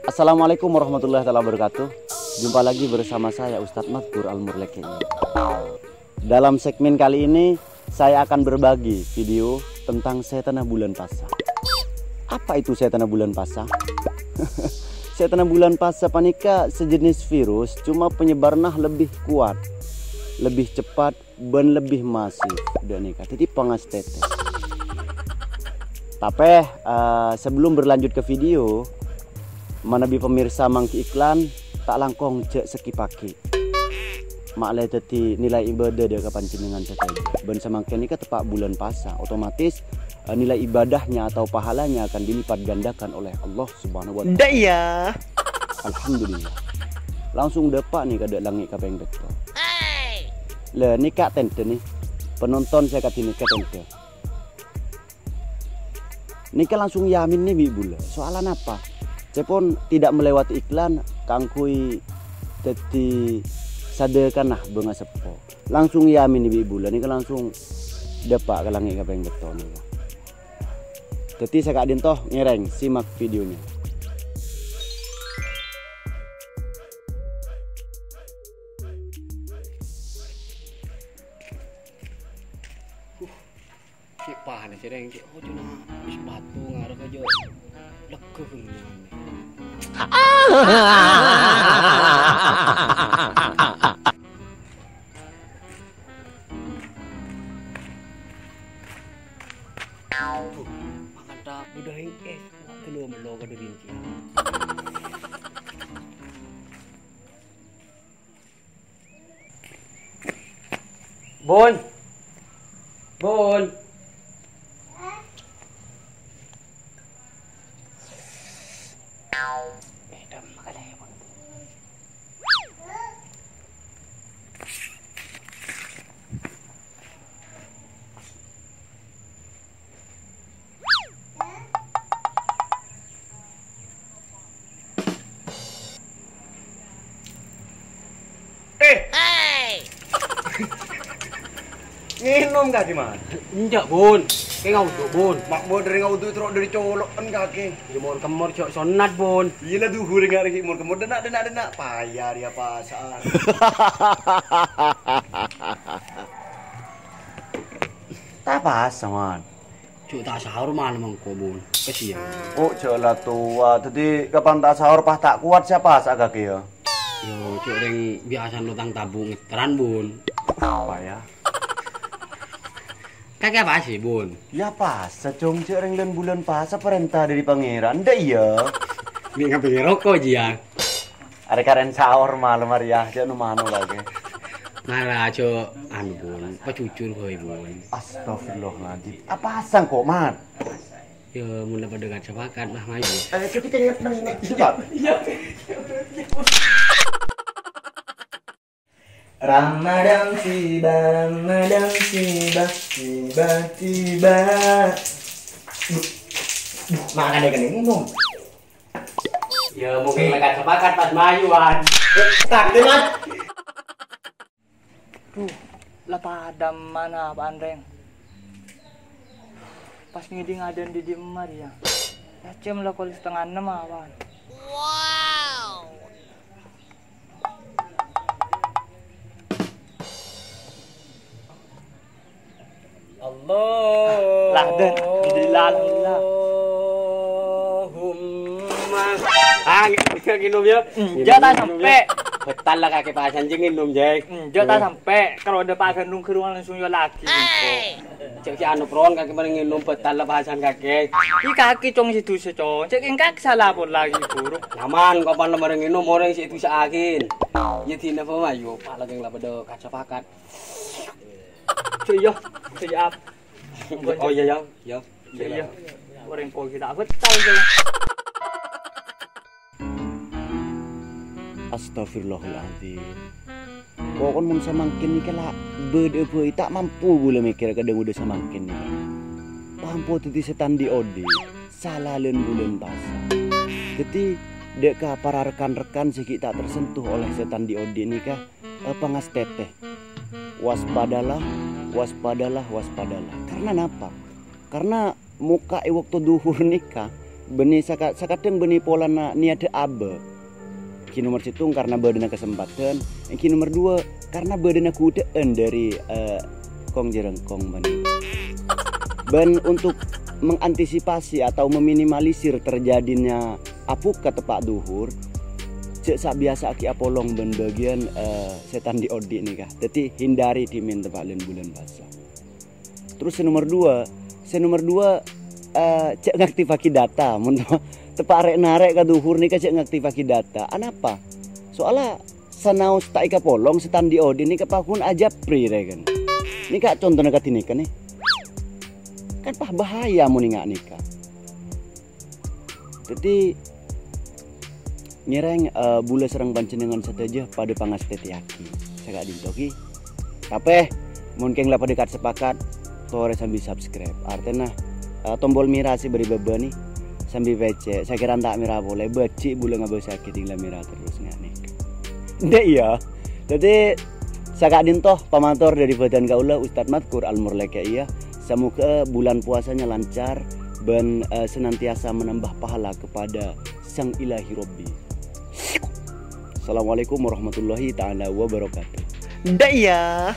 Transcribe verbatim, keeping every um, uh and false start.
Assalamualaikum warahmatullahi taala wabarakatuh. Jumpa lagi bersama saya, Ustadz Mazkur Al-Murleke. Dalam segmen kali ini, saya akan berbagi video tentang setana bulan pasa. Apa itu setana bulan pasa? Setana bulan pasa panèka sejenis virus, cuma penyebaranna lebih kuat, lebih cepat, bân lebih masif dâ' nèka. Dhâddhi, pangastètè. Tapè, eh, sebelum berlanjut ke video, manabi pemirsa mangghi iklan, ta' langkong jhâ' skip-aghi. Ma' lè dhâddhi nilai ibadah dâ' ka panjhennengngan sadhâjâ. Bân samangkèn nèka teppa' bulân pasa, otomatis, eh, nilai ibadahnya atau pahalanya akan dilipat gandakan oleh Allah Subhanahu wa Ta'ala. Ndak, iyâ. Alhamdulillah. Langsung dâpa' nèka dâ' langngè' kapèng pètto'. Lah, nèka tèndhâ, nè. Penonton sè kadhi nèka tèndhâ. Nèka langsung yamin, nè, bi' bulâ. Soalan apa? Cèpon tidak melewati iklan, kaangghuy dhâddhi sadhâkana bângaseppo. Langsung yamin, nè, bi' bulâ. Nèka langsung dâpa' ka langngè' kapèng pètto' nèka. Dhâddhi, sè ka'dinto ngèrèng, simak videonya. Cè' panè, cè' rèng, cè' ojhuna sepatu ngarep aja lega kenyang. Buh, makan tak budahing es, gelo melo ka durian ciang. Bun. Bun. Eh! Ngènom kakè, Man? Enjâ', Bun. Kè ngaudhu', Bun. Ma' bâdâ rèng ngaudhu' terro dâri colo'en kakè. Jemor kemmor jhâ' sonnat, Bun. Iyâ la, dhuhur nga' rèng mor kemmor. Denna', denna', denna'. Paya rèya pasar. Ta' pas, Man. Jhâ' ta' saor malem engko', Bun. Kasian. Oh, jhâ' la towa. Dhâddhi, kapan ta' saor pas ta' kowat sè pas kakè, yâ? Yo, jhâ' rèng biyasana lo tang tabu' ngetteran, Bun. Apa, yâ? Kakè pas sè, Bun? Yâ, pas. Sajhung jhâ' rèng lân-bulân pas, parènta dâri Pangèran. Ndak, iyâ? Mè' ngabângè roko', jiyâ. Arè karèn saor malem arèya, cè' no-mano kakè. Mara aja anu, Bun, pajujur bhâi, Bun. Astagfirullahaladzim. Apa sangko', Mat? Ya, mun la padâ kan sepakat, mah, mayu. Eh, tapi keringet, keringet. Iya. Ramadan tiba, Ramadan tiba, tiba-tiba. Duh, duh, makan deh, kan minum. Ya, mungkin mereka sepakat pas mayu, Wan. Eh, tak, Mat. Duh, la padâ mana, Pak Anreng? Pas ngèdhing adân dhi'-dhi' emma rèya. Ya, jam la kol setengah ennem awan. Allah. Lah, Den. Alhamdulillah, alhamdulillah. Allahumma. Ah, nginum, nginum, ya. Enjâ' ta' sampè'. Betal la kakè pasan jeng nginum, Jay. Enjâ' ta' sampè'. Kalau ada Pak Gandung ke ruang langsung yo lagi. Cek si anu pron kakè mari nginum betal la pasan kakè. Iki kakè cong si dusa, cong. Cek engkak salah pon lagi buruk. Laman kapan la mari nginum orèng si dusa akin. Ya dina apa, ayo, Pak, lagi la padâ kaca pakat. Cek iya, cek iya. Oh iya, ya, ya. Cek iya. Orèng kok kita betal, cong. Astagfirullahaladzim. Pokon mon samangkèn nèka la bâdâ bhâi ta' mampu ghulâ mèkkèr kadhâng udah samangkèn nèka. Pampo dhâddhi sètan dhi'-odhi', sala lân-bulân pasa. Dhâddhi, dâ' ka para rekan-rekan sè ghi' ta' tersentuh oleh sètan dhi'-odhi' nèka, eh, pangastètè. Waspadalah, waspadalah, waspadalah. Karena napa? Karena mokka' è bâkto dhuhur nèka, Bânnè saka-, sakadhâng bânnè polana niyadhâ abâ'. Èngghi nomer sèttong karna bâdâna kasempadhân, èngghi nomer duwâ' karna bâdâna ghudhâ'ân dâri, eh, kong-jhârângkong bânnè. Bân untuk mengantisipasi atau meminimalisir terjadinya abuka teppa' dhuhur, jhâ' sabiyasa'aghi apolong bân bâgiyân, eh, sètan dhi'-odhi' nèka. Dhâddhi hindari dhimèn teppa' lân bulân pasa. Terros sè nomer duwâ', sè nomer duwâ', eh, jhâ' ngaktifaghi data. Mon teppa' rè'-narè' ka dhuhur nèka jhâ' ngaktifaghi data. Anapa? Soalla sanaos ta' èkapolong sètan dhi'-odhi' nèka pagghun ajâprè rè kan. Nèka contona kadhi nèka nè. Kan pas bahaya mon ènga' nèka. Dhâddhi, ngèrèng, eh, bulâ sareng panjhennengngan sadhâjâ padâ pangastètèyaghi. Saka'dinto ghi. Tapè, mon kèng la padâ kat-sapakat, torè sambi subscribe. Artèna, eh, tombol mèra sè bâri' bâbâ nè, sambi pècè'. Sakèra ta' mèra polè, bâji' bulâ ngabâsaghi dhing la mèra terros nga' nèka. Enḍâ' iyâ. Dhâddhi, saka'dinto pamator dâri bhâdhân kaulâ Ustadz Madkur Al-Murlekaiyah. Samoga bulan puasanya lancar bân, eh, senantiasa menambah pahala kepada Sang Ilahi Robbi. Assalamualaikum warahmatullahi taala wabarakatuh. Enḍâ' iyâ.